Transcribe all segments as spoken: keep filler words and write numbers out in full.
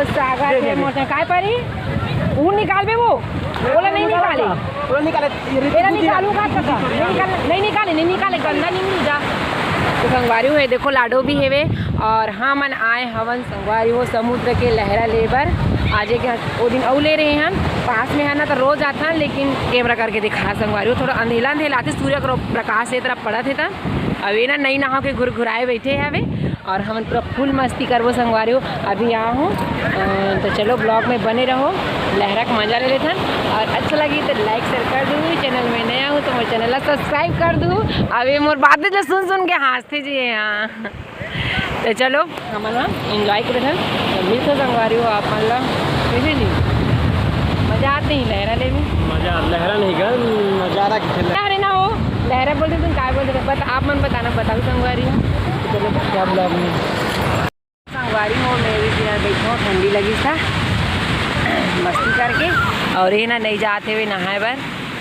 सागर के मोर काय परी? वो निकालबे वो? ओला नहीं निकाले। ओला निकाले। ये ऋतु एला दीदी निकालू का कका? नहीं निकाले, नहीं निकाले, नहीं निकाले, गंदा नहीं मिल जा। तो संगवारी हो, देखो लाडो भी हेवे और हमन आए हवन संगवारी हो समुद्र के लहरा ले बर। आज एक वो दिन अउ ले रहे हन, पास में है ना, तो रोज आथन, लेकिन कैमरा करके दिखा संगवारी हो, थोड़ा अंधेला अंधेला आथे, सूर्य के रो-, प्रकाश ए तरफ पड़त हे त। अब ये ना नई नहा के घुरघुराए बैठे हवे। और हमन पूरा फुल मस्ती करबो संगवारी हो। अभी यहाँ हूँ, अ, तो चलो vlog में बने रहो, लहरा के मजा ले लेथन। और अच्छा लगी तो like share कर दू, channel में नया हूँ तो मोर channel ला subscribe कर दू। अब ये मोर बातें जो सुन सुन के हंसते जी यहाँ। तो चलो हमन ना enjoy करथन, तो मिलथन संगवारी हो आप मन ला। कैसे जी, मजा आते ही लहरा ले में। मजा लहरा नहीं गा, नजारा के खेला। अरे ना हो, लहरा बोलते तुम काय बोलते, बता, आप मन बताना, बताओ संगवारी हो। चलो क्या vlog में। संगवारी हो, मैं भी बिना बैठो, ठंडी लगी था मस्ती करके। और ये ना नहीं जाते हुए नहाए बर,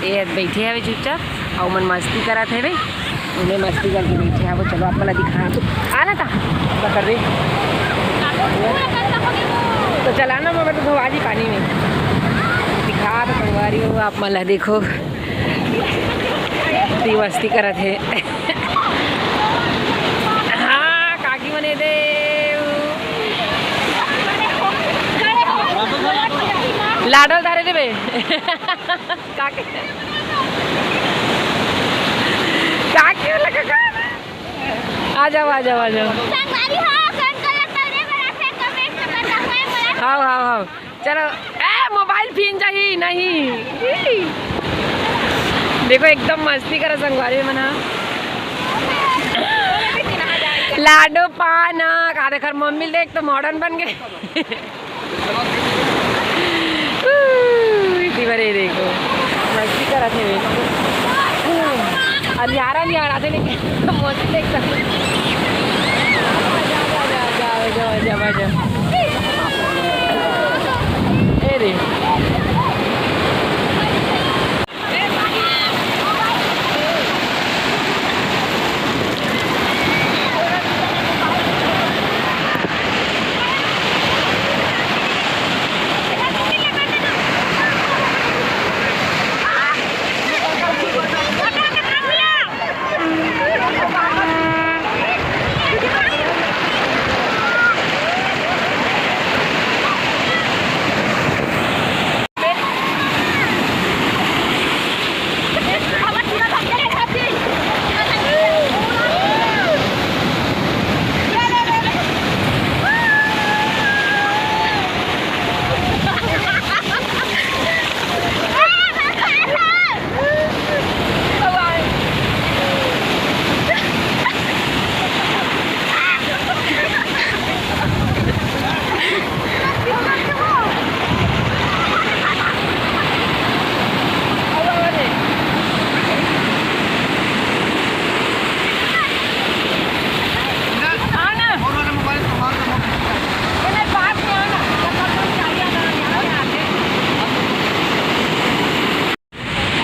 ये बैठे हवे चुपचाप और मन मस्ती करत हवे, उन्हें मस्ती करके बैठे हवे। चलो आप मला दिखा, आना था पकड़ रही। तो चलाना मैं तो धोवाजी पानी में दिखा तो संगवारी हो आप मला देखो। ती मस्ती करत हे। हाँ, काकी मने दे। लाडल धारे देबे। काकी। काकी वाला काका। आ जाओ, आ जाओ, आ जाओ। संगवारी हो, कौन कलर पहने बड़ा थे, comment में बताओ, मैं बड़ा हाव, हाव, हाव। चलो, ए, मोबाइल फिन जाही, नहीं। देखो, एकदम मस्ती करा संगवारी मन हा। लाडो पाना, का देखर मम्मी देख तो मॉडर्न बन गए। इतनी बार ये देखो, मस्ती करा थे वे। अंधियारा, अंधियारा थे, लेकिन मस्ती देख सकते। ए रे।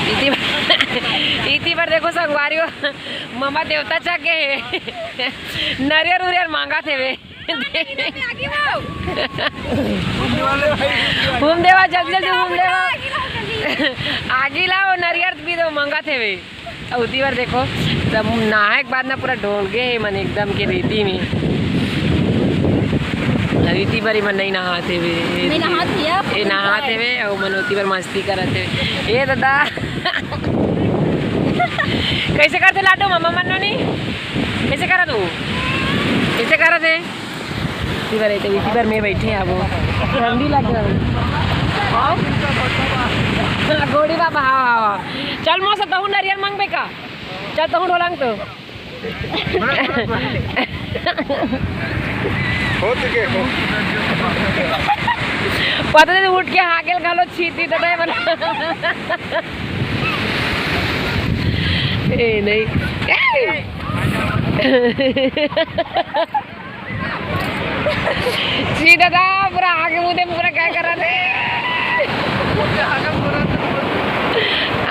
इति बार, इति बार देखो संगवारी हो, ममा देवता चघ गे हे। नरियर उरियर मांगत हेवे। घूम देवा, जल्दी जल्दी घूम देवा। आगी लाओ, नरियर भी दो, मांगत हेवे। अउ उती बार देखो, सब नहाए के बाद ना पूरा डोल गे हे मन एकदम के रेती में। अउ इती बार मन नहीं नहात हेवे। नहीं नहात हे, ये नहात हेवे, अउ मन उती बार मस्ती करत हेवे। ए दादा। कैसे करथे लाडो, ममा मन नी? कैसे करत हो? कैसे करत हे? इती बार, इती बार मैं बैठे हवं। ठंडी लग रहा है। हाँ? गोड़ी बाबा, हाँ, हाँ, हाँ। चल मौसा, तहूँ नरियर मांगबे का? चल तहूँ ढोलंग तो। हो चुके हो। पता नहीं उठ के हाकेल घालो छीती तो नहीं बना। ए, नहीं। ए! जी दादा, पूरा आगे मुदे पूरा क्या कर रहे थे?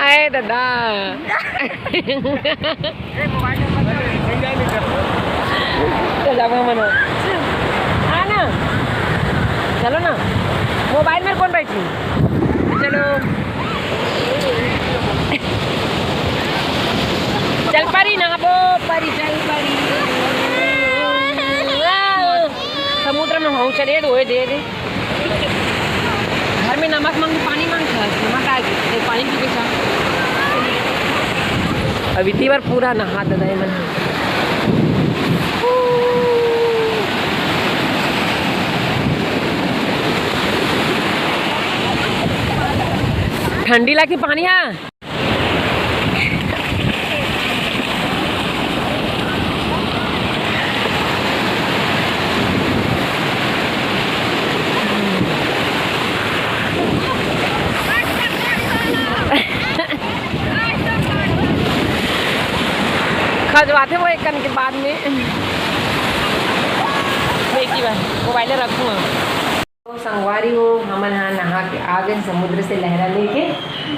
आए दादा। तो जाबो मनो। हाँ ना? चलो ना, मोबाइल में कौन बैठी? चलो। चल परी ना, वो परी, चल परी। समुद्र में हूँ, चले दो, दे दे। घर में नमक मांग, पानी मांग, नमक आ गई, तो पानी पी के जा। अब इतनी बार पूरा नहा ददा है मन। ठंडी लागे पानी हा। खजवाथे वो एक कन के बाद में। देखी भाई, मोबाइल रखूँ। तो संगवारी हो, हमन हा नहा के आ गए समुद्र से लहरा लेके,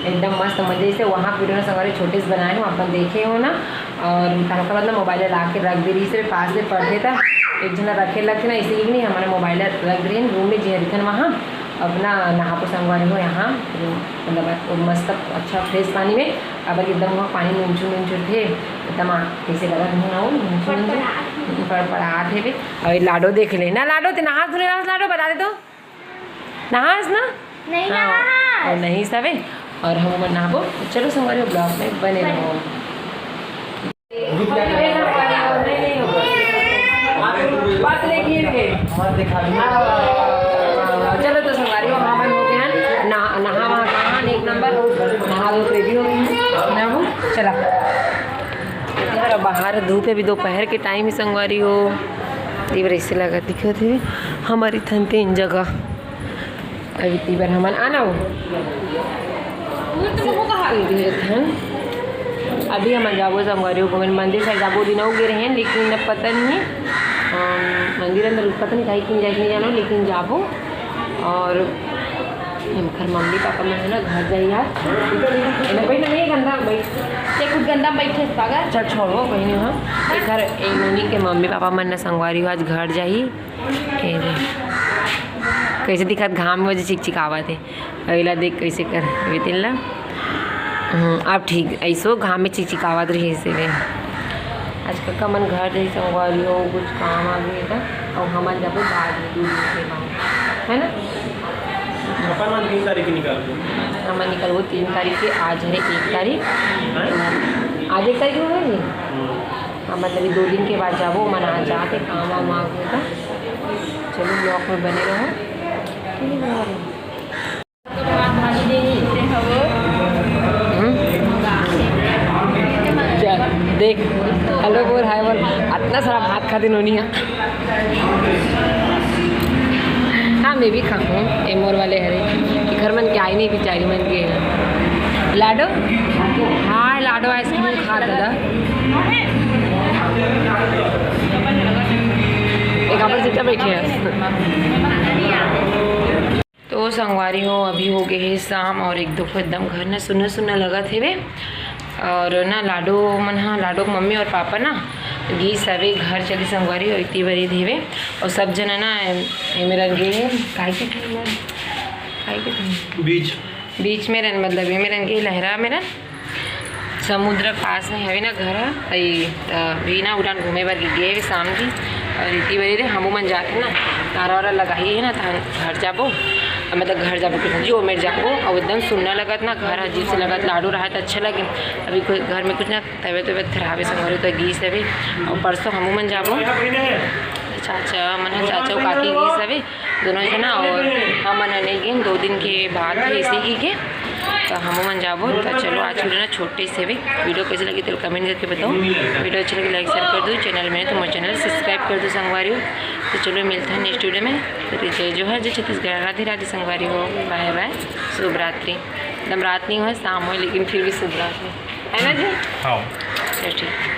एकदम मस्त मजे से। वहाँ वीडियो ना संगवारी छोटे से बनाए हो, अपन देखे हो ना। और ओकर बाद ना मोबाइल ला के रख दे रही से, पास ले पढ़े था, एक झन रखे लगते ना, इसीलिए नहीं हमन मोबाइल रख दे रूम में, जे दिखन वहाँ। अपना नहाबो संगवारी हो यहाँ, मतलब मस्त अच्छा फ्रेश पानी में। अब एकदम वहाँ पानी नुनचुर नुनचुर थे, एकदम आ-, कैसे लगा मुँह ना हो, नुनचुर नुनचुर, पड़पड़ात हे बे। और लाडो देख ले ना, लाडो ते नहा धुले रहा, लाडो बता दे तो। नहास ना? नहीं हाँ, नहास। और नहीं सवे। और हम मन नहाबो। चलो संगवारी, ब्लॉग में बने रहो। बात नहीं गिर गए। चलो तो संगवारी, हम हो गए हैं ना, नहा वहा कहाँ एक नंबर, नहा धो के रेडी हो गए हैं। नहाबो, चला। बाहर धूप है, अभी दोपहर के टाइम है संगवारी हो। ये बार ऐसे लगा दिखत हे हमर इथन तेन जगह। अभी ती बार हमन आना हो। अभी हमन जाबो संगवारी हो, हमन मंदिर साइड जाबो, दिन हो गए रहे, लेकिन अब पता नहीं है, अम, मंदिर अंदर पता नहीं काहे कि जाए कि नहीं जानो, लेकिन जाबो। और एकर मम्मी पापा मन हे ना घर जाही आज। एकर बैठ नहीं गंदा बैठ। ये खुद गंदा बैठे पागल। चल छोड़ो कहीं नहीं हो। एकर ए नोनी के मम्मी पापा मन ना संगवारी हो आज घर जाही। ए दे। कैसे दिखत घाम में जे चिकचिकावत हे। अगला देख कैसे कर बेतिन ला। हम्म, अब ठीक ऐसो घाम में चिकचिकावत रही से वे। आज कका मन घर जाही संगवारी हो, कुछ काम आ गए था। और हमन जाबो बाद में दो दिन के बाद, है ना? अपन मन तीन तारीख के निकलबो। हमन निकलबो तीन तारीख के, आज है एक तारीख। हैं? आज एक तारीख हो गई जी। हम्म। हमन अभी दो दिन के बाद जाबो, मन आज जाते काम वाम आ गए था। चलो ब्लॉग में बने रहो। हम्म? चल, देख, हेलो बोल, हाय बोल, इतना सारा भात खाते नोनी है। हाँ, मैं भी खाऊँ, ए मोर वाले हरे, कि घर मन के आई नहीं, बिचारी मन के। लाडो, हाय लाडो, आइसक्रीम खा दादा। एक आप जितना बैठे हैं। तो संगवारी हो, अभी हो गए हे शाम और एक दफा एकदम घर ना सुन्ना सुन्ना लगत हेवे। और ना लाडो मन हा, लाडो के मम्मी और पापा ना गीस हवे घर चली संगवारी हो, इतनी बड़ी देवे। और सब जना ना ए-, ए मेरन गे हे, काहे के थे, काहे के थे? बीच। बीच मेरन, मतलब ए मेरन गे लहरा मेरन। समुद्र पास में हवे ना घर ह, अई, त अभी ना उड़ान घूमे बर गे हे शाम की। और इतनी बड़ी रे हमू मन जाके ना नारा वारा लगाही है ना, त हम घर जाबो, मतलब घर जाबो के जी, ओ मेर जाबो। और एकदम सुन्ना लगत ना घर, अजीब से लगत, लाडो रहा त अच्छा लगे। अभी कोई घर में कुछ ना तबीयत तबीयत खराब है संगवारी, तो गीस है अभी। और परसों हमू मन जाबो, चाचा मन ह, चाचा अउ काकी गीस हवे दोनों जना, और हमन ह नहीं गेन, दो दिन के बाद है इसी की के, तो हमू मन जाबो। तो चलो आज वीडियो ना छोटे से हवे, वीडियो कैसे लगी तो कमेंट करके बताओ। वीडियो अच्छी लगी लाइक शेयर कर दो, चैनल में तो मोर चैनल सब्सक्राइब कर दो संगवारी हो। तो चलो मिलते हैं नेक्स्ट वीडियो में। तो जय जोहार, जय छत्तीसगढ़, राधे राधे संगवारी हो, बाय बाय, शुभ रात्रि। एकदम रात नहीं हुआ, शाम हुआ, लेकिन फिर भी शुभ रात्रि, है ना जी? हाँ। चलो ठीक।